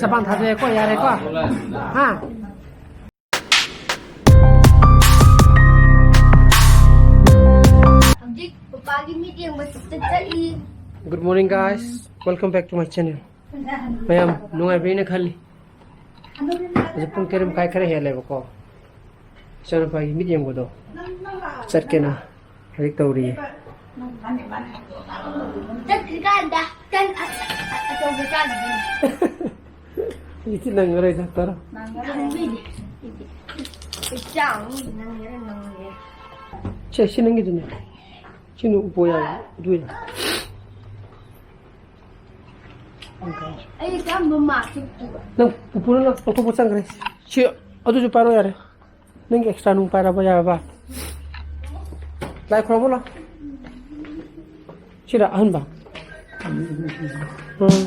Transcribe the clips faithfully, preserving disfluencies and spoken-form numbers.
ꯆꯄꯥꯟ ꯊꯥꯗꯣꯛꯑꯦꯀꯣ, ꯌꯥꯔꯦꯀꯣ? ꯍꯥ? ꯍꯧꯖꯤꯛ ꯄꯄꯥꯒꯤ ꯃꯤꯠ ꯌꯦꯡꯕ ꯆꯠ-, ꯆꯠꯂꯤ꯫ Good morning, guys. Welcome back to my channel. ꯃꯌꯥꯝ ꯅꯨꯡꯉꯥꯏꯕꯤꯅ ꯈꯜꯂꯤ꯫ ꯍꯧꯖꯤꯛ ꯄꯨꯡ ꯇꯔꯦꯠ ꯃꯈꯥꯏ ꯈꯔ ꯍꯦꯜꯂꯦꯕꯀꯣ꯫ ꯏꯆꯥꯅꯨꯄꯥꯒꯤ ꯃꯤꯠ ꯌꯦꯡꯕꯗꯣ ꯆꯠꯀꯦꯅ ꯍꯧꯖꯤꯛ ꯇꯧꯔꯤꯌꯦ꯫ ꯆꯠꯈ꯭ꯔꯤꯀꯥꯟꯗ ꯇꯟ ꯑ-, ꯑ-, ꯑꯆꯧꯕ ꯆꯥꯈꯤꯗꯣꯏꯅꯤ꯫ ꯍꯧꯖꯤꯛꯇꯤ ꯅꯪꯉꯔꯣꯏ, ꯗꯥꯛꯇꯔ꯫ ꯅꯪꯉꯔꯣꯏ꯫ ꯈꯪꯕꯤꯗꯦ꯫ ꯏꯆꯥ ꯑꯃꯨꯛ ꯅꯪꯉꯦꯔ ꯅꯪꯉꯦꯔ꯫ ꯁꯦ, ꯁꯤ ꯅꯪꯒꯤꯗꯨꯅꯦ꯫ ꯁꯤ ꯅꯪ ꯎꯞꯄꯣ ꯌꯥꯔꯦ꯫ ꯑꯗꯨ ꯑꯣꯏꯅ꯫ ꯑꯩ ꯀꯔꯝꯕ ꯃꯥꯛꯁꯦ ꯄꯨꯕ? ꯅꯪ ꯄꯨꯄꯨꯅ ꯂꯧꯊꯣꯛꯄ ꯆꯪꯈ꯭ꯔꯦ꯫ ꯁꯤ, ꯑꯗꯨꯁꯨ ꯄꯥꯏꯔꯣ ꯌꯥꯔꯦ꯫ ꯅꯪꯒꯤ ꯑꯦꯛꯁꯇ꯭ꯔꯥ ꯅꯨꯡ ꯄꯥꯏꯔꯕ ꯌꯥꯔꯕ? ꯂꯥꯏ ꯈꯨꯔꯨꯝꯃꯣ ꯂꯥꯎ꯫ ꯁꯤꯔ ꯑꯍꯟꯕ? ꯎꯝ꯫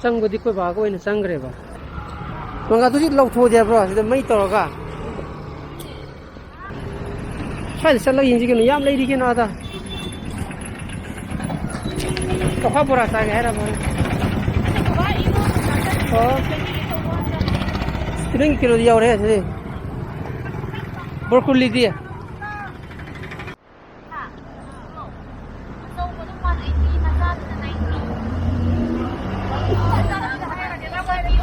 ꯆꯪꯕꯗꯤ ꯑꯩꯈꯣꯏ ꯕꯥꯒ ꯑꯣꯏꯅ ꯆꯪꯈ꯭ꯔꯦꯕ꯫ ꯃꯪꯒꯥꯗꯨ ꯁꯤ ꯂꯧꯊꯣꯛꯑꯁꯦ ꯍꯥꯏꯕ꯭ꯔꯣ? ꯁꯤꯗ ꯃꯩ ꯇꯧꯔꯒ꯫ ꯁ꯭ꯋꯥꯏꯗ ꯆꯠꯂꯒ ꯌꯦꯡꯁꯤ ꯀꯩꯅꯣ, ꯌꯥꯝ ꯂꯩꯔꯤ ꯀꯩꯅꯣ ꯑꯥꯗ꯫ ꯀꯐꯥ ꯕꯣꯔꯥ ꯆꯥꯒꯦ ꯍꯥꯏꯔꯕ? ꯑꯣ꯫ ꯅꯪꯒꯤ ꯀꯩꯅꯣꯗꯤ ꯌꯥꯎꯔꯦ ꯁꯤꯗꯤ꯫ ꯕ꯭ꯔꯣꯀꯣꯂꯤꯗꯤ?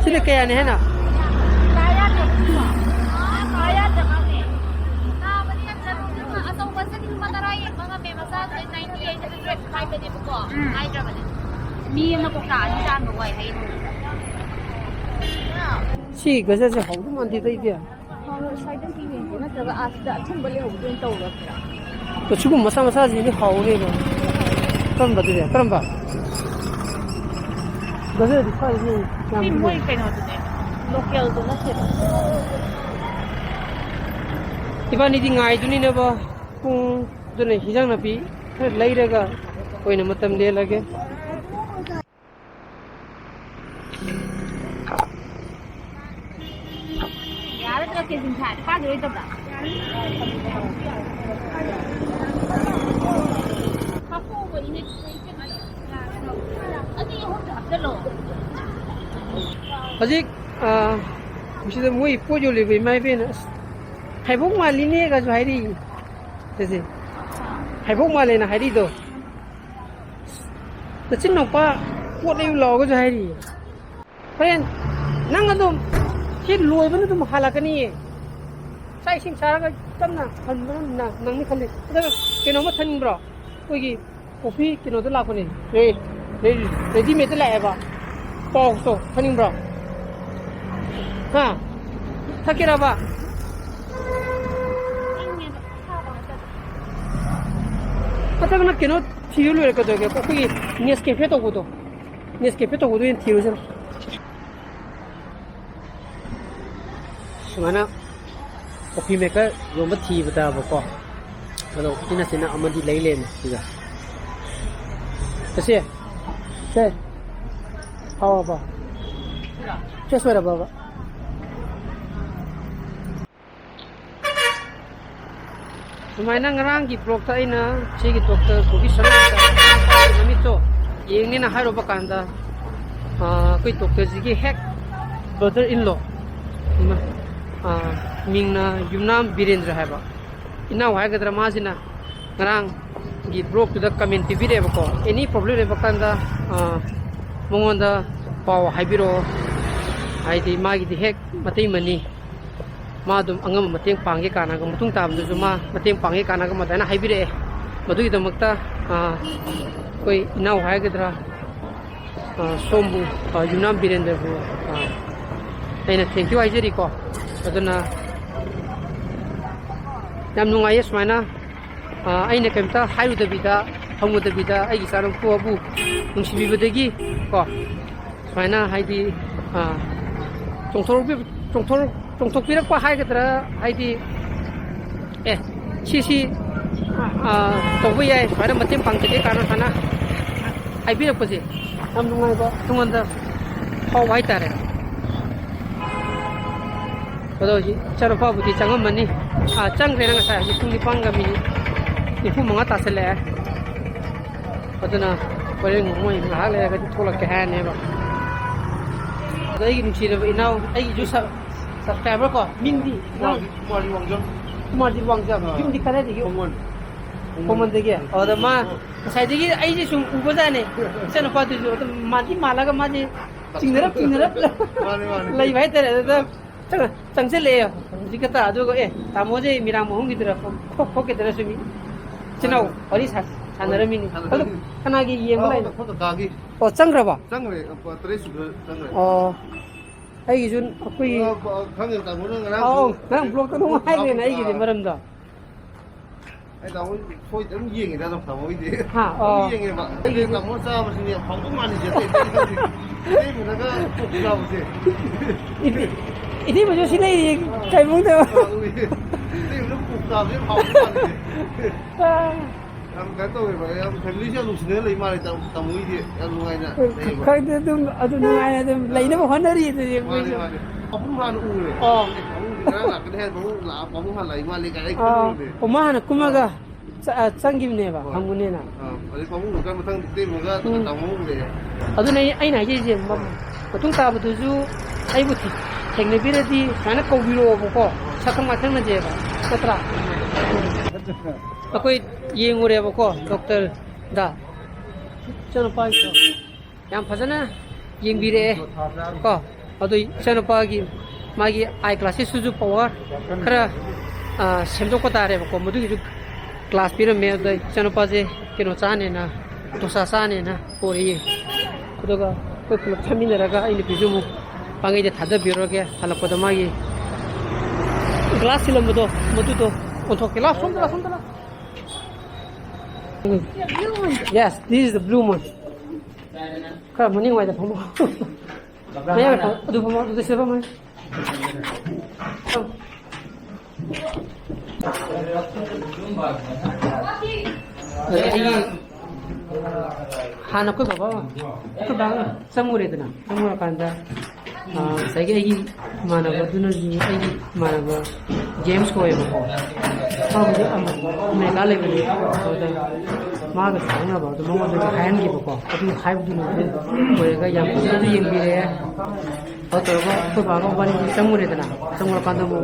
ꯁꯤꯅ ꯀꯌꯥꯅꯤ ꯍꯥꯏꯅ? ꯑꯆꯧꯕꯁꯦ ꯂꯨꯄꯥ ꯇꯔꯥ ꯌꯦꯡꯕ ꯉꯝꯃꯦ, ꯃꯆꯥꯗꯨꯗꯤ ninety eight ꯍꯥꯏꯕꯅꯦꯕꯀꯣ꯫ ꯎꯝ꯫ ꯍꯥꯏꯗ꯭ꯔꯕꯅꯦ꯫ ꯃꯤ ꯑꯃ ꯀꯧꯇꯥ ꯑꯅꯤ ꯆꯥꯟꯕ ꯋꯥꯏ ꯍꯥꯏꯌꯦ꯫ ꯁꯤ ꯒꯖꯔꯁꯦ ꯍꯥꯎꯗꯧ ꯃꯥꯟꯗꯦꯗ ꯑꯩꯗꯤ꯫ ꯍꯥꯎꯔꯣꯏ, ꯁ꯭ꯋꯥꯏꯗ ꯌꯦꯡꯒꯦ, ꯅꯠꯇ꯭ꯔꯒ ꯑꯥꯁꯤꯗ ꯑꯊꯨꯝꯕ ꯂꯩꯍꯧꯕꯗꯣ ꯑꯣꯏꯅ ꯇꯧꯔꯁꯤꯔꯥ? ꯑꯗꯣ ꯁꯤꯒꯨꯝꯕ ꯃꯆꯥ ꯃꯆꯥꯁꯤꯡꯗꯤ ꯍꯥꯎꯅꯦꯕ꯫ ꯀꯔꯝꯕꯗꯨꯗꯤ? ꯀꯔꯝꯕ? ꯒꯖꯔꯗꯤ ꯁ꯭ꯋꯥꯏꯗ ꯌꯥꯝ ꯁꯤ ꯃꯣꯏ ꯂꯩ꯫ ꯀꯩꯅꯣꯗꯨꯅꯦ, ꯂꯣꯀꯦꯜꯗꯨ ꯅꯠꯇꯦꯕ꯫ ꯏꯕꯥꯅꯤꯗꯤ ꯉꯥꯏꯗꯨꯅꯤꯅꯕ ꯄꯨꯡ, ꯑꯗꯨꯅ ꯍꯤꯟꯖꯥꯡ ꯅꯥꯄꯤ ꯈꯔ ꯂꯩꯔꯒ ꯑꯣꯏꯅ ꯃꯇꯝ ꯂꯦꯜꯂꯒꯦ꯫ ꯌꯥꯔꯗ꯭ꯔꯥ ꯀꯦꯖꯤ ꯃꯈꯥꯏ? ꯀꯥꯗꯣꯏꯗꯕ꯭ꯔꯥ? ꯍꯥꯞꯄꯛꯑꯣꯕ, ꯏꯅꯦ꯫ ꯑꯅꯤ ꯑꯍꯨꯝ ꯍꯥꯞꯆꯜꯂꯣ꯫ ꯍꯧꯖꯤꯛ, ꯑ, ꯁꯤꯗ ꯃꯣꯏ ꯄꯣꯠ ꯌꯣꯜꯂꯤꯕ ꯏꯃꯥ ꯏꯕꯦꯟꯅ, ꯑꯁ, ꯍꯥꯏꯕꯣꯛ ꯃꯥꯜꯂꯤꯅꯦꯒꯁꯨ ꯍꯥꯏꯔꯤ꯫ ꯁꯤꯁꯦ ꯍꯥꯏꯕꯣꯛ ꯃꯥꯜꯂꯦꯅ ꯍꯥꯏꯔꯤꯗꯣ꯫ ꯅꯆꯤꯟ ꯅꯨꯄꯥ ꯄꯣꯠ ꯂꯩꯌꯨ ꯂꯥꯛꯑꯣꯒꯁꯨ ꯍꯥꯏꯔꯤ꯫ ꯍꯣꯔꯦꯟ ꯅꯪ ꯑꯗꯨꯝ ꯁꯤ ꯂꯣꯏꯕꯅ ꯑꯗꯨꯝ ꯍꯜꯂꯛꯀꯅꯤꯌꯦ꯫ ꯆꯥꯛ ꯏꯁꯤꯡ ꯆꯥꯔꯒ ꯇꯞꯅ ꯍꯟꯕꯅ ꯅꯪ-, ꯅꯪꯅꯤ ꯈꯜꯂꯤ꯫ ꯑꯗꯨꯒ ꯀꯩꯅꯣꯝꯃ ꯊꯟꯕ꯭ꯔꯣ? ꯑꯩꯈꯣꯏꯒꯤ ꯀꯣꯐꯤ ꯀꯩꯅꯣꯗ ꯂꯥꯛꯄꯅꯦ꯫ ꯔꯦ-, ꯔꯦ-, ꯔꯦꯗꯤꯃꯦꯗꯇ ꯂꯥꯛꯑꯦꯕ꯫ ꯄꯥꯎꯁꯇꯣ ꯊꯛꯅꯤꯡꯕ꯭ꯔꯣ? ꯍꯥ? ꯊꯛꯀꯦꯔꯕ? ꯅꯠꯇ꯭ꯔꯒꯅ ꯀꯩꯅꯣ ꯊꯤꯕ ꯂꯣꯏꯔꯦ ꯀꯩꯗꯧꯔꯒꯦ? ꯑꯩꯈꯣꯏꯒꯤ ꯅꯦꯁꯀꯦꯐꯦ ꯇꯧꯕꯗꯣ꯫ ꯅꯦꯁꯀꯦꯐꯦ ꯇꯧꯕꯗꯣ ꯑꯣꯏꯅ ꯊꯤꯔꯨꯁꯤꯔꯣ? ꯁꯨꯃꯥꯏꯅ ꯀꯣꯐꯤ ꯃꯦꯀꯔ ꯌꯣꯟꯕ ꯊꯤꯕꯗꯕꯀꯣ, ꯑꯗꯣ ꯎꯆꯤꯟ ꯅꯥꯆꯤꯟꯅ ꯑꯃꯗꯤ ꯂꯩ ꯂꯩꯔꯝꯃꯦ ꯁꯤꯗ꯫ ꯑꯁꯦ, ꯁꯦ, ꯍꯥꯎꯔꯕꯣ? ꯐ꯭ꯔꯦꯁ ꯑꯣꯏꯔꯕꯕ? ꯁꯨꯃꯥꯏꯅ ꯉꯔꯥꯡꯒꯤ ꯕ꯭ꯂꯣꯛꯇ ꯑꯩꯅ ꯁꯤꯒꯤ ꯗꯣꯛꯇꯔ ꯕꯣꯕꯤ ꯁꯅꯥꯗ ꯃꯃꯤꯠꯇꯣ ꯌꯦꯡꯅꯦꯅ ꯍꯥꯏꯔꯨꯕ ꯀꯥꯟꯗ, ꯑꯥ, ꯑꯩꯈꯣꯏ ꯗꯣꯛꯇꯔꯁꯤꯒꯤ ꯍꯦꯛ ꯕ꯭ꯔꯗꯔ ꯏꯟ ꯂꯣ, ꯏꯃꯥ, ꯑꯥ, ꯃꯤꯡꯅ ꯌꯨꯝꯅꯥꯝ ꯕꯤꯔꯦꯟꯗ꯭ꯔ ꯍꯥꯏꯕ ꯏꯅꯥꯎ ꯍꯥꯏꯒꯗ꯭ꯔꯥ, ꯃꯥꯁꯤꯅ ꯉꯔꯥꯡꯒꯤ ꯕ꯭ꯂꯣꯛꯇꯨꯗ ꯀꯃꯦꯟ ꯄꯤꯕꯤꯔꯛꯑꯦꯕꯀꯣ, "ꯑꯦꯅꯤ ꯄ꯭ꯔꯣꯕ꯭ꯂꯦꯝ ꯂꯩꯕ ꯀꯥꯟꯗ, ꯑꯥ, ꯃꯉꯣꯟꯗ ꯄꯥꯎ ꯍꯥꯏꯕꯤꯔꯛꯑꯣ, ꯍꯥꯏꯗꯤ ꯃꯥꯒꯤꯗꯤ ꯍꯦꯛ ꯃꯇꯩ ꯃꯅꯤ, ꯃꯥ ꯑꯗꯨꯝ ꯑꯉꯝꯕ ꯃꯇꯦꯡ ꯄꯥꯡꯒꯦ ꯀꯥꯟꯅꯒ, ꯃꯇꯨꯡ ꯇꯥꯕꯗꯁꯨ ꯃꯥ ꯃꯇꯦꯡ ꯄꯥꯡꯒꯦ ꯀꯥꯟꯅꯒ" ꯑꯗꯨꯃꯥꯏꯅ ꯍꯥꯏꯕꯤꯔꯛꯑꯦ꯫ ꯃꯗꯨꯒꯤꯗꯃꯛꯇ, ꯑꯥ, ꯑꯩꯈꯣꯏ ꯏꯅꯥꯎ ꯍꯥꯏꯒꯗ꯭ꯔꯥ, ꯑꯥ, ꯁꯣꯝꯕꯨ, ꯑꯥ, ꯌꯨꯝꯅꯥꯝ ꯕꯤꯔꯦꯟꯗ꯭ꯔꯕꯨ, ꯑꯥ, ꯑꯩꯅ thank you ꯍꯥꯏꯖꯔꯤꯀꯣ꯫ ꯑꯗꯨꯅ ꯌꯥꯝ ꯅꯨꯡꯉꯥꯏꯌꯦ ꯁꯨꯃꯥꯏꯅ, ꯑꯥ, ꯑꯩꯅ ꯀꯩꯝꯇ ꯍꯥꯏꯔꯨꯗꯕꯤꯗ, ꯍꯪꯉꯨꯗꯕꯤꯗ ꯑꯩꯒꯤ ꯏꯆꯥꯅꯨꯄꯥꯕꯨ ꯅꯨꯡꯁꯤꯕꯤꯕꯗꯒꯤ ꯀꯣ, ꯁꯨꯃꯥꯏꯅ ꯍꯥꯏꯗꯤ, ꯑꯥ, ꯆꯣꯡꯊꯣꯔꯛꯄꯤ-, ꯆꯣꯡꯊꯣꯔꯛ-, ꯆꯣꯡꯊꯣꯛꯄꯤꯔꯛꯄ ꯍꯥꯏꯒꯗ꯭ꯔꯥ, ꯍꯥꯏꯗꯤ ꯁꯤꯁꯤ, ꯑ, ꯇꯧꯕ ꯌꯥꯏ, ꯁꯨꯃꯥꯏꯅ ꯃꯇꯦꯡ ꯄꯥꯡꯖꯒꯦ ꯀꯥꯏꯅ ꯁꯨꯃꯥꯏꯅ ꯍꯥꯏꯕꯤꯔꯛꯄꯁꯦ ꯌꯥꯝ ꯅꯨꯡꯉꯥꯏꯕ, ꯑꯩꯉꯣꯟꯗ ꯐꯥꯎꯕ ꯍꯥꯏꯇꯥꯔꯦ꯫ ꯑꯗꯣ ꯍꯧꯖꯤꯛ ꯏꯆꯥꯅꯨꯄꯥꯕꯨꯗꯤ ꯆꯪꯉꯝꯃꯅꯤ꯫ ꯑ, ꯆꯪꯈ꯭ꯔꯦꯅ ꯉꯁꯥꯏ, ꯍꯧꯖꯤꯛ ꯄꯨꯡ ꯅꯤꯄꯥꯟꯒ ꯃꯤꯅꯤꯠ ꯅꯤꯐꯨ ꯃꯉꯥ ꯇꯥꯁꯜꯂꯛꯑꯦ꯫ ꯑꯗꯨꯅ ꯍꯣꯔꯦꯟ ꯃꯣꯏ ꯉꯥꯏꯍꯥꯛ ꯂꯩꯔꯒꯗꯤ ꯊꯣꯛꯂꯛꯀꯦ ꯍꯥꯏꯔꯅꯦꯕ꯫ ꯑꯗꯣ ꯑꯩꯒꯤ ꯅꯨꯡꯁꯤꯔꯕ ꯏꯅꯥꯎ, ꯑꯩꯒꯤꯁꯨ ꯁꯕ-, subscriber ꯀꯣ, ꯃꯤꯡꯗꯤ ꯏꯅꯥꯎ? ꯀꯨꯃꯥꯔ, ꯀꯨꯃꯥꯔꯖꯤꯠ ꯋꯥꯡꯖꯝ꯫ ꯀꯨꯃꯥꯔꯖꯤꯠ ꯋꯥꯡꯖꯝ꯫ ꯑꯥ꯫ ꯌꯨꯝꯗꯤ ꯀꯗꯥꯏꯗꯒꯤ? ꯈꯣꯡꯃꯟ꯫ ꯈꯣꯡꯃꯟꯗꯒꯤ? ꯑꯗ ꯃꯥ ꯉꯁꯥꯏꯗꯒꯤ ꯑꯩꯁꯦ ꯁꯨꯝ ꯎꯕꯖꯥꯠꯅꯦ꯫ ꯏꯆꯥꯅꯨꯄꯥꯗꯨꯁꯨ ꯑꯗꯨꯝ ꯃꯥꯟꯗꯤ ꯃꯥꯜꯂꯒ ꯃꯥꯁꯦ ꯆꯤꯡꯅꯔꯞ ꯆꯤꯡꯅꯔꯞ ꯃꯥꯅꯦ, ꯃꯥꯅꯦ꯫ ꯂꯩꯕ ꯍꯥꯏꯇꯥꯔꯦ꯫ ꯑꯗꯨꯗ ꯑꯥ꯫ ꯆꯪ-, ꯆꯪꯁꯤꯜꯂꯛꯑꯦ ꯍꯧꯖꯤꯛ ꯈꯛꯇ꯫ ꯑꯗꯨꯒ, "ꯑꯦ, ꯇꯥꯃꯣꯁꯦ ꯃꯤꯔꯥꯡ ꯃꯍꯨꯝꯒꯤꯗꯨꯔ ꯈꯣ-, ꯈꯣ-, ꯈꯣꯠꯈꯤꯗꯨꯔ?" ꯁꯨꯝ ꯏꯆꯤꯟ ꯏꯅꯥꯎ ꯃꯥꯅꯦ꯫ ꯋꯥꯔꯤ ꯁꯥ-, ꯁꯥꯟꯅꯔꯝꯃꯤꯅꯤ꯫ ꯁꯥꯟꯅꯔꯝꯃꯤꯅꯤ꯫ ꯑꯗꯨ ꯀꯅꯥꯒꯤ ꯌꯦꯡꯕ ꯑꯥ, ꯂꯥꯛꯏꯅꯣ? ꯑꯩꯈꯣꯏ ꯀꯀꯥꯒꯤ꯫ ꯑꯣ, ꯆꯪꯈ꯭ꯔꯕꯣ? ꯆꯪꯈ꯭ꯔꯦ꯫ ꯑ, ꯇꯔꯦꯠ ꯁꯨꯕꯗ ꯆꯪꯈ꯭ꯔꯦ꯫ ꯑꯣ, ꯑꯩꯒꯤꯁꯨ ꯑꯩꯈꯣꯏꯒꯤ ꯑ, ꯈꯪꯉꯦ, ꯇꯥꯃꯣꯅ ꯉꯔꯥꯡ ꯑꯧ, ꯁꯨ-, ꯉꯔꯥꯡ vlogꯇ ꯑꯗꯨꯝ ꯍꯥꯏꯈ꯭ꯔꯦꯅ ꯑꯩꯒꯤꯗꯤ ꯑꯥ꯫ ꯃꯔꯝꯗꯣ꯫ ꯑꯩ ꯇꯥꯃꯣ ꯁꯣꯏꯗꯅ ꯑꯗꯨꯝ ꯌꯦꯡꯉꯦꯗ ꯑꯗꯨꯝ ꯇꯥꯃꯣꯒꯤꯗꯤ꯫ ꯍꯥ, ꯑꯗꯨꯝ ꯑꯣ꯫ ꯌꯦꯡꯉꯦꯕ꯫ ꯑꯩꯗꯤ ꯇꯥꯃꯣ ꯆꯥꯕꯁꯤꯅꯤ ꯌꯥꯝ ꯍꯥꯎꯗꯧ ꯃꯥꯜꯂꯤꯁꯦ꯫ ꯑꯇꯩ ꯑꯇꯩ ꯈꯪꯗꯦ꯫ ꯏꯇꯩꯃꯅꯒ ꯄꯣꯛ ꯆꯥꯕꯁꯦ꯫ ꯏꯇꯩ-, ꯏꯇꯩꯃꯁꯨ ꯁꯤ ꯂꯩꯔꯤ, ꯀꯩ ꯃꯑꯣꯡꯗ? ꯑꯥ, ꯎꯏ꯫ ꯏꯇꯩꯃꯅ ꯄꯣꯛ ꯆꯥꯕꯁꯦ ꯌꯥꯝ ꯍꯥꯎꯗꯧ ꯃꯥꯜꯂꯤꯁꯦ꯫ ꯑꯥ꯫ ꯌꯥꯝ ꯀꯩꯅꯣ ꯇꯧꯋꯦꯕ, ꯌꯥꯝ ꯐꯦꯃꯤꯂꯤꯁꯦ ꯌꯥꯝ ꯅꯨꯡꯁꯤꯅꯅ ꯂꯩ ꯃꯥꯜꯂꯦ ꯇꯥꯃꯣ-, ꯇꯥꯃꯣꯒꯤꯗꯤ꯫ ꯌꯥꯝ ꯅꯨꯡꯉꯥꯏꯅ ꯂꯩꯌꯦꯕ꯫ ꯈꯪꯗꯦ, ꯑꯗꯨꯝ ꯑꯗꯨ ꯅꯨꯡꯉꯥꯏꯅ ꯑꯗꯨꯝ ꯂꯩꯅꯕ ꯍꯣꯠꯅꯔꯤ ꯑꯗꯨꯗꯤ ꯃꯥꯅꯦ, ꯑꯩꯈꯣꯏꯁꯨ꯫ ꯃꯥꯅꯦ꯫ ꯄꯥꯕꯨꯡ ꯍꯥꯟꯅ ꯎꯔꯦ꯫ ꯑꯥ꯫ ꯑꯦ, ꯄꯥꯕꯨꯡꯗꯤ ꯉꯔꯥꯡ ꯂꯥꯛꯀꯅꯤ ꯍꯥꯏ, ꯄꯥꯕꯨꯡ ꯂꯥꯛ-, ꯄꯥꯕꯨꯡ ꯍꯥꯟꯅ ꯂꯥꯛꯏ ꯃꯥꯜꯂꯦ ꯀꯥꯏꯅ ꯑꯩ ꯑꯥ, ꯈꯜꯂꯨꯔꯕꯅꯦ꯫ ꯃꯥ ꯍꯥꯟꯅ ꯀꯨꯝꯃꯒ ꯑꯥ꯫ ꯆ-, ꯑ, ꯆꯪꯈꯤꯕꯅꯦꯕ, ꯍꯣꯏ꯫ ꯍꯪꯉꯨꯅꯦꯅ꯫ ꯑꯥ, ꯑꯗꯩ ꯄꯥꯕꯨꯡ ꯎꯔꯀꯥꯟ ꯃꯊꯪ ꯏꯇꯩꯃꯒ ꯎꯝ꯫ ꯇꯥꯃꯣ ꯎꯔꯦ꯫ ꯑꯗꯨꯅ ꯑꯩ, ꯑꯩꯅ ꯍꯥꯏꯖꯔꯤꯁꯦ, ꯃ-, ꯃꯇꯨꯡ ꯇꯥꯕꯗꯨꯁꯨ ꯑꯩꯕꯨ ꯊꯦ-, ꯊꯦꯡꯅꯕꯤꯔꯗꯤ ꯁꯨꯃꯥꯏꯅ ꯀꯧꯕꯤꯔꯛꯑꯣꯕꯀꯣ, ꯁꯛꯈꯪ ꯃꯥꯏꯈꯪꯅꯖꯦꯕ, ꯅꯠꯇ꯭ꯔꯥ? ꯑꯩꯈꯣꯏ ꯌꯦꯡꯉꯨꯔꯦꯕꯀꯣ, ꯗꯣꯛꯇꯔꯗ꯫ ꯏꯆꯥꯅꯨꯄꯥꯒꯤꯗꯣ ꯌꯥꯝ ꯐꯖꯅ ꯌꯦꯡꯕꯤꯔꯛꯑꯦ ꯀꯣ꯫ ꯑꯗꯨ ꯏꯆꯥꯅꯨꯄꯥꯒꯤ ꯃꯥꯒꯤ eye glassesꯇꯨꯁꯨ power ꯈꯔ, ꯑ, ꯁꯦꯝꯗꯣꯛꯄ ꯇꯥꯔꯦꯕꯀꯣ꯫ ꯃꯗꯨꯒꯤꯁꯨ glass ꯄꯤꯔꯝꯃꯦ꯫ ꯑꯗꯨꯗ ꯏꯆꯥꯅꯨꯄꯥꯁꯦ ꯀꯩꯅꯣ ꯆꯥꯅꯦꯅ, ꯗꯣꯁꯥ ꯆꯥꯅꯦꯅ ꯄꯣꯔꯛꯏ꯫ ꯑꯗꯨꯒ ꯑꯩꯈꯣꯏ ꯄꯨꯂꯞ ꯆꯥꯃꯤꯟꯅꯔꯒ ꯑꯩ ꯅꯨꯄꯤꯁꯨ ꯑꯃꯨꯛ ꯄꯥꯡꯒꯩꯗ ꯊꯥꯗꯕꯤꯔꯨꯔꯒꯦ꯫ ꯍꯜꯂꯛꯄꯗ ꯃꯥꯒꯤ glass ꯊꯤꯜꯂꯝꯕꯗꯣ, ꯃꯗꯨꯗꯣ ꯑꯣꯟꯊꯣꯛꯀꯦ꯫ ꯂꯥꯎ, ꯁꯣꯝꯗ ꯂꯥꯎ, ꯁꯣꯝꯗ ꯂꯥꯎ꯫ Yes, this is the blue one. ꯈꯔ ꯃꯅꯤꯡꯋꯥꯏꯗ ꯐꯝꯃꯣ꯫ ꯃꯌꯥꯏꯗ ꯐꯝ-, ꯑꯗꯨ ꯐꯝꯃꯣ, ꯑꯗꯨꯗ ꯁꯤꯗ ꯐꯝꯃꯣ꯫ ꯑꯗ ꯑꯩꯒꯤ ꯍꯥꯟꯅ ꯑꯩꯈꯣꯏ ꯕꯕꯥ, ꯑꯩꯈꯣꯏ ꯕꯥꯒ ꯆꯪꯉꯨꯔꯦꯗꯅ, ꯆꯪꯉꯨꯔꯀꯥꯟꯗ, ꯑ, ꯉꯁꯥꯏꯒꯤ ꯑꯩꯒꯤ ꯏꯃꯥꯟꯅꯕꯗꯨꯅꯁꯨ, ꯑꯩꯒꯤ ꯏꯃꯥꯟꯅꯕ ꯖꯦꯝꯁ ꯀꯧꯋꯦꯕꯀꯣ, ꯃꯥꯕꯨꯗꯤ ꯑꯃ-, ꯑꯃꯦꯔꯤꯀꯥ ꯂꯩꯕꯅꯦ꯫ ꯑꯗꯨꯗ ꯃꯥꯒ ꯆꯥꯟꯅꯕ ꯑꯗꯨ ꯃꯉꯣꯟꯗꯁꯨ ꯍꯥꯏꯍꯟꯈꯤꯕꯀꯣ, ꯑꯗꯨ ꯍꯥꯏꯕꯗꯨꯅꯁꯨ ꯑꯣꯏꯔꯒ ꯌꯥꯝ ꯐꯖꯅꯁꯨ ꯌꯦꯡꯕꯤꯔꯦ꯫ ꯑꯗꯨ ꯇꯧꯔꯒ ꯑꯩꯈꯣꯏ ꯕꯥꯒ ꯃꯕꯥꯅꯤ ꯆꯪꯉꯨꯔꯦꯗꯅ, ꯆꯪꯉꯨꯔꯀꯥꯟꯗ ꯑꯃꯨꯛ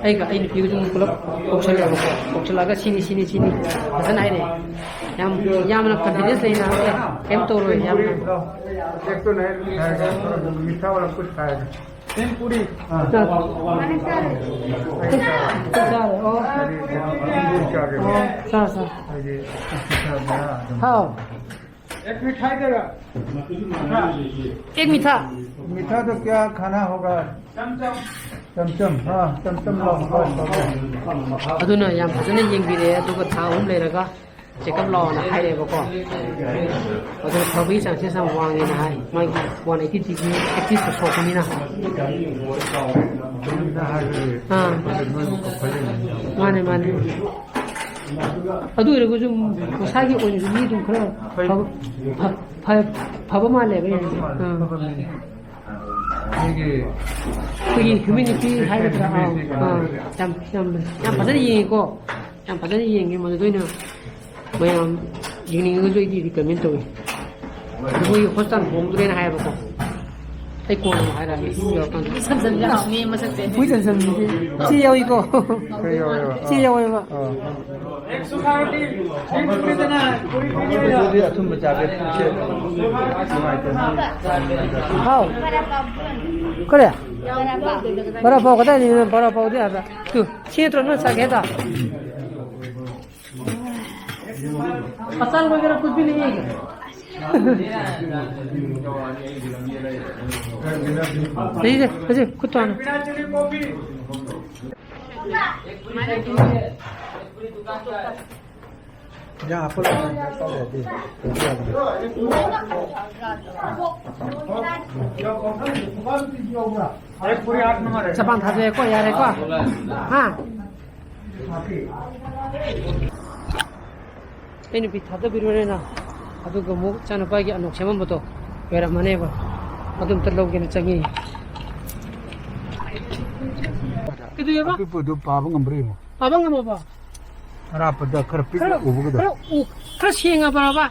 ꯑꯩꯒ ꯑꯩ ꯅꯨꯄꯤꯒꯁꯨ ꯑꯃꯨꯛ ꯄꯨꯂꯞ ꯀꯧꯁꯜꯂꯦꯕꯀꯣ꯫ ꯀꯧꯁꯜꯂꯛꯑꯒ ꯁꯤꯅꯤ, ꯁꯤꯅꯤ, ꯁꯤꯅꯤ ꯐꯖꯅ ꯍꯥꯏꯔꯛꯑꯦ꯫ ꯌꯥꯝ, ꯌꯥꯝꯅ confidence ꯂꯩꯅ ꯍꯥꯏꯔꯛꯑꯦ, ꯀꯩꯝ ꯇꯧꯔꯣꯏ ꯌꯥꯝꯅ꯫ एक तो नहीं खाएगा, थोड़ा मीठा वाला कुछ खाएगा। हाँ। ꯆꯥꯔꯦ꯫ ꯆꯥꯔꯦ꯫ ꯑꯣ꯫ ꯑꯣ, ꯆꯥꯔꯦ, ꯆꯥꯔꯦ꯫ ꯍꯥꯎ꯫ एक मिठाई देगा। एक मीठा। मीठा तो क्या खाना होगा? चमचम। चमचम, हाँ, चमचम लाओ। ꯑꯗꯨꯅ ꯌꯥꯝ ꯐꯖꯅ ꯌꯦꯡꯕꯤꯔꯦ, ꯑꯗꯨꯒ ꯊꯥ ꯑꯍꯨꯝ ꯂꯩꯔꯒ check up ꯂꯥꯛꯑꯣꯅ ꯍꯥꯏꯔꯛꯑꯦꯕꯀꯣ꯫ ꯑꯗꯨꯅ ꯐꯕꯒꯤ chances ꯌꯥꯝ ꯋꯥꯡꯉꯦꯅ ꯍꯥꯏ, ꯃꯥꯒꯤ one eighty degree axis ꯇ ꯁꯣꯛꯄꯅꯤꯅ꯫ ꯑꯥ꯫ ꯃꯥꯅꯦ, ꯃꯥꯅꯦ꯫ ꯑꯗꯨ ꯑꯣꯏꯔꯒꯁꯨ ꯃꯁꯥꯒꯤ ꯑꯣꯏꯅꯁꯨ ꯃꯤ ꯑꯗꯨꯝ ꯈꯔ ꯐꯕ, ꯐ-, ꯐ-, ꯐꯕ ꯃꯥꯜꯂꯦꯕ ꯌꯥꯝꯅ꯫ ꯑꯥ꯫ ꯑꯩꯈꯣꯏꯒꯤ ꯑꯩꯈꯣꯏꯒꯤ humanity ꯍꯥꯏꯒꯗ꯭ꯔꯥ? ꯑꯥ, ꯑꯥ, ꯌꯥꯝ, ꯌꯥꯝ, ꯌꯥꯝ ꯐꯖꯅ ꯌꯦꯡꯉꯤꯀꯣ, ꯌꯥꯝ ꯐꯖꯅ ꯌꯦꯡꯉꯤ꯫ ꯃꯗꯨꯗ ꯑꯣꯏꯅ ꯃꯌꯥꯝ ꯌꯦꯡꯅꯤꯡꯉꯒꯁꯨ ꯑꯩꯗꯤ recommend ꯇꯧꯏ꯫ ꯑꯗꯨ ꯃꯣꯏꯒꯤ hospital ꯍꯣꯡꯗ꯭ꯔꯦꯅ ꯍꯥꯏꯌꯦꯕꯀꯣ꯫ ꯑꯩ ꯀꯣꯟꯅ ꯑꯃꯨꯛ ꯍꯥꯏꯔꯛꯑꯒꯦ, ꯌꯧꯔꯀꯥꯟꯗ꯫ ꯁꯝꯖꯟꯕ ꯍꯥꯎꯅꯤ ꯃꯁꯛꯁꯦ꯫ ꯍꯨꯏ ꯁꯝꯖꯟꯕꯤꯁꯦ꯫ ꯁꯤ ꯌꯥꯎꯏꯀꯣ꯫ ꯁꯤ ꯌꯥꯎꯋꯦꯕ꯫ ꯑꯥ꯫ ꯑꯗꯨꯗꯤ ꯑꯊꯨꯝꯕ ꯆꯥꯕ ꯄꯨꯛꯁꯦ ꯅꯨꯡꯉꯥꯏꯇꯕꯅꯤ꯫ ꯍꯥꯎ꯫ ꯀꯔꯤ? ꯕꯣꯔꯥ ꯄꯥꯎ ꯀꯗꯥꯏꯗꯒꯤꯅꯣ? ꯕꯣꯔꯥ ꯄꯥꯎꯗꯤ ꯑꯥꯗ꯫ ꯇꯨ, ꯁꯤ ꯅꯠꯇ꯭ꯔꯣ ꯅꯪ ꯆꯥꯒꯦ ꯍꯥꯏꯗꯣ? ꯑꯆꯥꯡꯕꯒꯤꯔ ꯀꯨꯠꯕꯤ ꯂꯩꯌꯦ꯫ ꯂꯩꯌꯦ, ꯍꯧꯖꯤꯛ ꯈꯨꯠꯇꯣ ꯍꯥꯟꯅ꯫ यहाँ आपको लगाना है, कब रहती है? ꯆꯄꯥꯟ ꯊꯥꯖꯔꯦꯀꯣ, ꯌꯥꯔꯦꯀꯣ? ꯍꯥ? ꯑꯩ ꯅꯨꯄꯤ ꯊꯥꯗꯕꯤꯔꯨꯔꯦꯅ, ꯑꯗꯨꯒ ꯑꯃꯨꯛ ꯏꯆꯥꯅꯨꯄꯥꯒꯤ ꯑꯅꯣꯛ ꯁꯦꯝꯃꯝꯕꯗꯣ ꯂꯣꯏꯔꯝꯃꯅꯦꯕ, ꯑꯗꯨ ꯑꯝꯇ ꯂꯧꯒꯦꯅ ꯆꯪꯉꯤ꯫ ꯀꯩꯗꯧꯋꯦꯕ? ꯑꯄꯤꯛꯄꯗꯨ ꯄꯥꯕ ꯉꯝꯕ꯭ꯔꯥ ꯌꯦꯡꯉꯣ꯫ ꯄꯥꯕ ꯉꯝꯃꯕꯣ? ꯑꯔꯥꯞꯄꯗ ꯈꯔ ꯄꯤꯛꯅ ꯈꯔ, ꯎꯕꯒꯗꯣ꯫ ꯈꯔ ꯎ-, ꯈꯔ ꯁꯦꯡꯉꯕ꯭ꯔꯕ?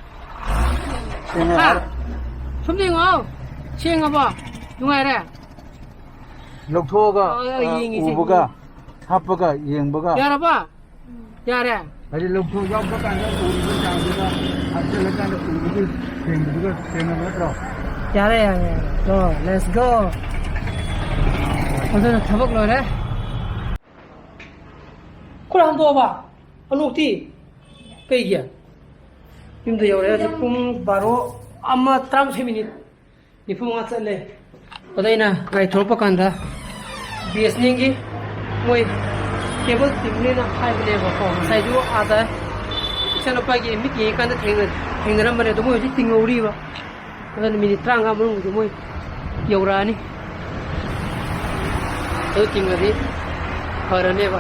ꯁꯦꯡꯉꯦ꯫ ꯍꯥ? ꯁꯨꯝ ꯌꯦꯡꯉꯣ꯫ ꯁꯦꯡꯉꯕꯣ? ꯅꯨꯡꯉꯥꯏꯔꯦ? ꯂꯧꯊꯣꯛꯑꯒ, ꯑ, ꯑ, ꯌꯦꯡꯉꯤꯁꯦ꯫ ꯎꯕꯒ, ꯍꯥꯞꯄꯒ, ꯌꯦꯡꯕꯒ꯫ ꯌꯥꯔꯕ? ꯌꯥꯔꯦ꯫ ꯍꯥꯏꯗꯤ ꯂꯧꯊꯣꯛ ꯌꯥꯎꯕ ꯀꯥꯟꯗ ꯎꯔꯤꯕ ꯆꯥꯡꯗꯨꯒ ꯍꯥꯞꯆꯤꯜꯂꯀꯥꯟꯗ ꯎꯕꯗꯨ ꯁꯦꯡꯕꯗꯨꯒ ꯁꯦꯡꯉꯕ ꯅꯠꯇ꯭ꯔꯣ? ꯌꯥꯔꯦ, ꯌꯥꯔꯦ, ꯌꯥꯔꯦ꯫ Go, let's go꯫ ꯑꯗꯨꯅ ꯊꯕꯛ ꯂꯣꯏꯔꯦ꯫ ꯈꯨꯠ ꯍꯥꯝꯗꯣꯛꯑꯕ? ꯑꯅꯣꯛꯇꯤ? ꯀꯩꯒꯤ? ꯌꯨꯝꯗ ꯌꯧꯔꯦ ꯍꯧꯖꯤꯛ ꯄꯨꯡ ꯕꯥꯔꯣ, ꯑꯃ ꯇꯔꯥꯃꯥꯊꯣꯏ ꯃꯤꯅꯤꯠ ꯅꯤꯐꯨ ꯃꯉꯥ ꯆꯠꯂꯦ꯫ ꯑꯗ ꯑꯩꯅ ꯒꯥꯔꯤ ꯊꯧꯔꯛꯄ ꯀꯥꯟꯗ ꯕꯤ ꯑꯦꯁ ꯑꯦꯟ ꯑꯦꯜꯒꯤ ꯃꯣꯏ ꯀꯦꯕꯜ ꯇꯤꯝꯅꯦꯅ ꯍꯥꯏꯕꯅꯦꯕꯀꯣ, ꯉꯁꯥꯏꯁꯨ ꯑꯥꯗ ꯏꯆꯥꯅꯨꯄꯥꯒꯤ ꯃꯤꯠ ꯌꯦꯡꯉꯤꯀꯥꯟꯗ ꯊꯦꯡꯅ-, ꯊꯦꯡꯅꯔꯝꯕꯅꯦ, ꯑꯗꯣ ꯃꯣꯏ ꯍꯧꯖꯤꯛ ꯇꯤꯡꯍꯧꯔꯤꯕ꯫ ꯑꯗꯨꯅ ꯃꯤꯅꯤꯠ ꯇꯔꯥꯃꯉꯥ ꯃꯅꯨꯡꯗꯗꯤ ꯃꯣꯏ ꯌꯧꯔꯛꯑꯅꯤ꯫ ꯑꯗꯨ ꯇꯤꯡꯉꯗꯤ ꯐꯔꯅꯦꯕ꯫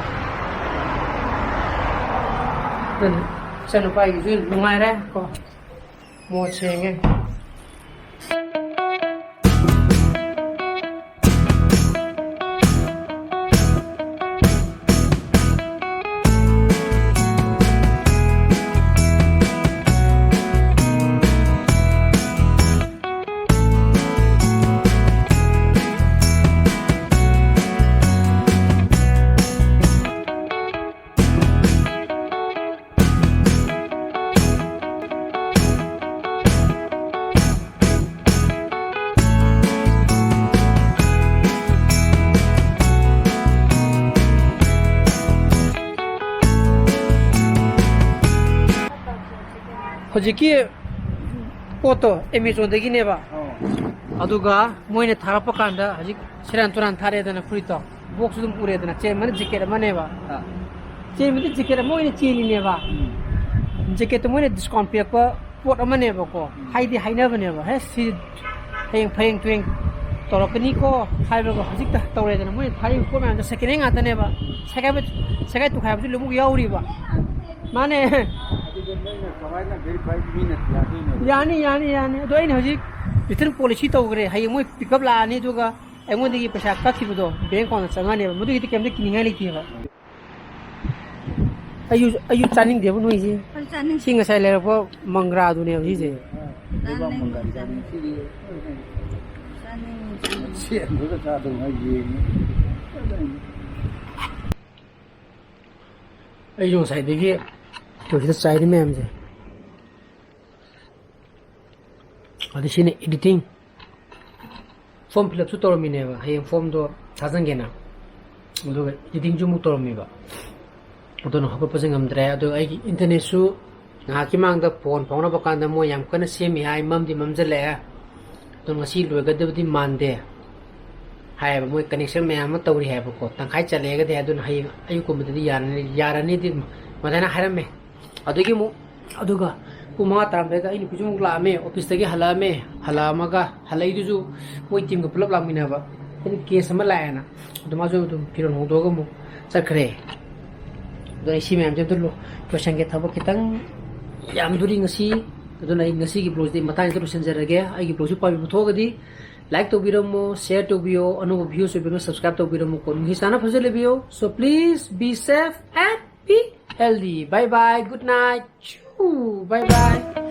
ꯑꯗꯨꯅ ꯏꯆꯥꯅꯨꯄꯥꯒꯤꯁꯨ ꯅꯨꯡꯉꯥꯏꯔꯦ ꯀꯣ, ꯃꯣꯠ ꯁꯦꯡꯉꯦ꯫ ꯍꯧꯖꯤꯛꯀꯤ ꯄꯣꯠꯇꯣ ꯑꯦꯃꯦꯖꯣꯟꯗꯒꯤꯅꯦꯕ꯫ ꯑꯣ꯫ ꯑꯗꯨꯒ ꯃꯣꯏꯅ ꯊꯥꯔꯛꯄ ꯀꯥꯟꯗ ꯍꯧꯖꯤꯛ ꯁꯦꯔꯥꯟ ꯇꯨꯔꯥꯟ ꯊꯥꯔꯛꯑꯦꯗꯅ ꯐꯨꯔꯤꯠꯇꯣ꯫ ꯕꯣꯛꯁ ꯑꯗꯨꯝ ꯎꯔꯦꯗꯅ, ꯆꯦꯟꯕꯅ ꯖꯦꯀꯦꯠ ꯑꯃꯅꯦꯕ꯫ ꯑꯥ꯫ ꯆꯦꯟꯕꯗꯤ ꯖꯦꯀꯦꯠ ꯑꯃ ꯑꯣꯏꯅ ꯆꯦꯜꯂꯤꯅꯦꯕ꯫ ꯎꯝ꯫ ꯖꯦꯀꯦꯠꯇꯣ ꯃꯣꯏꯅ ꯗꯤꯁꯀꯥꯎꯟ ꯄꯤꯔꯛꯄ ꯄꯣꯠ ꯑꯃꯅꯦꯕꯀꯣ꯫ ꯎꯝ꯫ ꯍꯥꯏꯗꯤ ꯍꯥꯏꯅꯕꯅꯦꯕ, "ꯍꯦ, ꯁꯤ ꯍꯌꯦꯡ ꯐꯌꯦꯡ ꯇꯨꯌꯦꯡ ꯇꯧꯔꯛꯀꯅꯤꯀꯣ ꯍꯥꯏꯕꯒ ꯍꯧꯖꯤꯛꯇ ꯇꯧꯔꯦꯗꯅ꯫ ꯃꯣꯏꯅ ꯊꯥꯔꯤꯕ ꯄꯣꯠ ꯃꯌꯥꯝꯗꯣ ꯁꯦꯀꯦꯟ ꯍꯦꯟ ꯉꯥꯛꯇꯅꯦꯕ꯫ ꯁꯦꯒꯥꯏꯕ-, ꯁꯦꯒꯥꯏ ꯇꯨꯈꯥꯏꯕꯁꯨ ꯂꯣꯏꯅꯃꯛ ꯌꯥꯎꯔꯤꯕ꯫ ꯃꯥꯅꯦ꯫ ꯑꯗꯨꯗꯤ ꯅꯣꯏꯅ ꯀꯃꯥꯏꯅ ꯚꯦꯔꯤꯐꯥꯏ ꯃꯤꯅ ꯌꯥꯗꯣꯏꯅꯣ? ꯌꯥꯅꯤ, ꯌꯥꯅꯤ, ꯌꯥꯅꯤ꯫ ꯑꯗꯣ ꯑꯩꯅ ꯍꯧꯖꯤꯛ ꯔꯤꯇꯔꯟ ꯄꯣꯂꯤꯁꯤ ꯇꯧꯈ꯭ꯔꯦ꯫ ꯍꯌꯦꯡ ꯃꯣꯏ ꯄꯤꯛꯑꯞ ꯂꯥꯛꯑꯅꯤ, ꯑꯗꯨꯒ ꯑꯩꯉꯣꯟꯗꯒꯤ ꯄꯩꯁꯥ ꯀꯛꯈꯤꯕꯗꯣ ꯕꯦꯡ ꯑꯦꯀꯥꯎꯟꯗ ꯆꯪꯉꯛꯑꯅꯦꯕ꯫ ꯃꯗꯨꯒꯤꯗꯤ ꯀꯩꯝꯇ ꯀꯤꯅꯤꯡꯉꯥꯏ ꯂꯩꯇꯦꯕ꯫ ꯑꯩꯁꯨ, ꯑꯩꯁꯨ ꯆꯥꯅꯤꯡꯗꯦꯕ ꯅꯣꯏꯁꯦ꯫ ꯑꯩ ꯆꯥꯅꯤꯡ-, ꯁꯤ ꯉꯁꯥꯏ ꯂꯩꯔꯛꯄ ꯃꯪꯒ꯭ꯔꯥꯗꯨꯅꯦꯕ ꯁꯤꯁꯦ꯫ ꯆꯥꯅꯤꯡ-, ꯆꯥꯅꯤꯡ-, ꯆꯥꯅꯤꯡ-, ꯆꯥꯅꯤꯡ-, ꯁꯦꯝꯕꯒ ꯆꯥꯗꯧ ꯉꯥꯏ ꯌꯦꯡꯉꯤ꯫ ꯑꯩꯁꯨ ꯉꯁꯥꯏꯗꯒꯤ ꯑꯩꯈꯣꯏ ꯁꯤꯗ ꯆꯥꯏꯔꯤ ꯃꯌꯥꯝꯁꯦ꯫ ꯑꯗꯩ ꯁꯤꯅ editing꯫ Form fill upꯁꯨ ꯇꯧꯔꯝꯃꯤꯅꯦꯕ, ꯍꯌꯦꯡ formꯗꯣ ꯊꯥꯖꯤꯟꯒꯦꯅ꯫ ꯑꯗꯨꯒ editingꯁꯨ ꯑꯃꯨꯛ ꯇꯧꯔꯝꯃꯤꯕ꯫ ꯑꯗꯨꯅ ꯍꯧꯒꯠꯄꯁꯦ ꯉꯝꯗ꯭ꯔꯦ꯫ ꯑꯗꯨꯒ ꯑꯩꯒꯤ internetꯁꯨ ꯉꯥꯏꯍꯥꯛꯀꯤ ꯃꯥꯡꯗ phone ꯐꯥꯎꯅꯕ ꯀꯥꯟꯗ ꯃꯣꯏ ꯌꯥꯝ ꯀꯟꯅ ꯁꯦꯝꯃꯤ ꯍꯥꯏ, ꯃꯝꯗꯤ ꯃꯝꯖꯜꯂꯛꯑꯦ꯫ ꯑꯗꯣ ꯉꯁꯤ ꯂꯣꯏꯒꯗꯕꯗꯤ ꯃꯥꯟꯗꯦ ꯍꯥꯏꯌꯦꯕ꯫ ꯃꯣꯏ connection ꯃꯌꯥꯝ ꯑꯃ ꯇꯧꯔꯤ ꯍꯥꯏꯕꯀꯣ꯫ ꯇꯪꯈꯥꯏ ꯆꯠꯂꯦꯒꯗꯤ ꯍꯥꯏ꯫ ꯑꯗꯨꯅ ꯍꯌꯦꯡ ꯑꯌꯨꯛꯀꯨꯝꯕꯗꯗꯤ ꯌꯥꯔꯅꯤ, ꯌꯥꯔꯅꯤꯗꯤ ꯑꯗꯨꯃꯥꯏꯅ ꯍꯥꯏꯔꯝꯃꯦ꯫ ꯑꯗꯒꯤ ꯑꯃꯨꯛ, ꯑꯗꯨꯒ ꯄꯨꯡ ꯃꯉꯥ ꯇꯥꯔꯝꯗꯥꯏꯗ ꯑꯩ ꯅꯨꯄꯤꯁꯨ ꯑꯃꯨꯛ ꯂꯥꯛꯑꯝꯃꯦ, officeꯇꯒꯤ ꯍꯜꯂꯛꯑꯝꯃꯦ꯫ ꯍꯜꯂꯛꯑꯝꯃꯒ, ꯍꯜꯂꯛꯏꯗꯨꯁꯨ ꯃꯣꯏ teamꯒ ꯄꯨꯂꯞ ꯂꯥꯛꯃꯤꯟꯅꯕ꯫ ꯑꯩꯅ case ꯑꯃ ꯂꯥꯛꯑꯦꯅ꯫ ꯑꯗꯨ ꯃꯥꯁꯨ ꯑꯗꯨꯝ ꯐꯤꯔꯣꯜ ꯍꯣꯡꯗꯣꯛꯑꯒ ꯑꯃꯨꯛ ꯆꯠꯈ꯭ꯔꯦ꯫ ꯑꯗꯣ ꯑꯩ ꯁꯤ ꯃꯌꯥꯝꯁꯦ ꯑꯝꯇ ꯂꯣ-, ꯂꯣꯏꯁꯟꯒꯦ꯫ ꯊꯕꯛ ꯈꯤꯇꯪ ꯌꯥꯝꯗꯣꯔꯤ ꯉꯁꯤ꯫ ꯑꯗꯨꯅ ꯑꯩ ꯉꯁꯤꯒꯤ vlogꯁꯤꯗꯤ ꯃꯇꯥꯡꯁꯤꯗ ꯂꯣꯏꯁꯤꯟꯖꯔꯒꯦ꯫ ꯑꯩꯒꯤ vlogꯁꯤ ꯄꯥꯝꯕꯤꯕ ꯊꯣꯛꯑꯒꯗꯤ like ꯇꯧꯕꯤꯔꯝꯃꯣ, share ꯇꯧꯕꯤꯌꯣ, ꯑꯅꯧꯕ views ꯑꯣꯏꯕꯤꯔꯝꯃꯣ, subscribe ꯇꯧꯕꯤꯔꯝꯃꯣꯀꯣ꯫ ꯅꯨꯡꯁꯤ ꯆꯥꯟꯅ ꯐꯖꯅ ꯂꯩꯕꯤꯌꯣ꯫ So please be safe and be healthy. Bye bye. Good night. Choo. Bye bye.